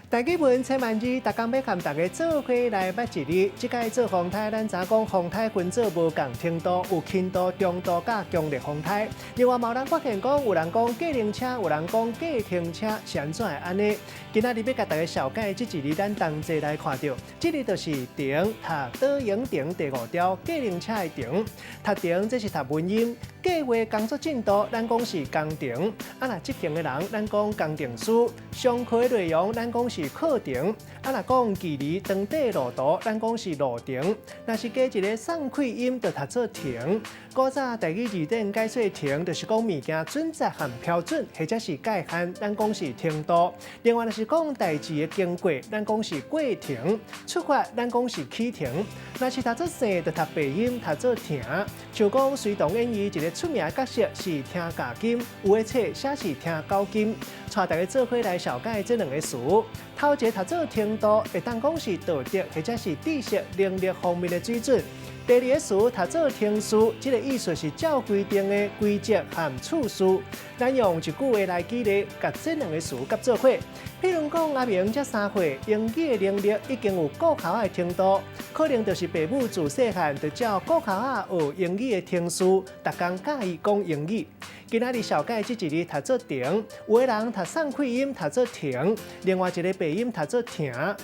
台語文千萬字，逐工欲佮大家做伙來捌一字。這擺做風颱，咱知影講風颱分做無仝程度，有輕度、中度佮強烈風颱。另外，嘛有人發現講，有人講計程車，有人講計程車，是按怎會按呢？今仔日欲共大家紹介這一字，咱同齊來看著，這字就是程，讀倒影程第五調計程車的程，讀程這是讀文音，計劃工作進度，咱講是工程。啊，若執行的人，咱講工程師。上課的內容，咱講是課程。啊，若講距離當地路途，咱講是路程。若是加一个送氣音，就讀做程。古早台語字典解說程，就是講物件準則和標準，或者是界限，咱講是程度。另外，若是講代誌的經過，咱講是過程。出發，咱講是起程。若是讀做姓，就讀白音，讀做程。像講隋唐演義一个出名的角色是程咬金，有的冊寫是程九金。帶大家做伙來紹介這兩个詞。頭一个讀做程度，會當講是道德或者是知識能力方面的水準。第二个詞讀做程序，這个意思是照規定的規則和次序。咱用一句話來舉例，共這兩个詞夾做伙。譬如講，阿明才三歲，英語的能力已經有顧頭的程度，可能就是爸母自細漢就照顧頭仔學英語的程序，逐工教伊講英語。今仔日紹介這一字讀做程，有的人讀送氣音讀做程，另外一个白音讀做程。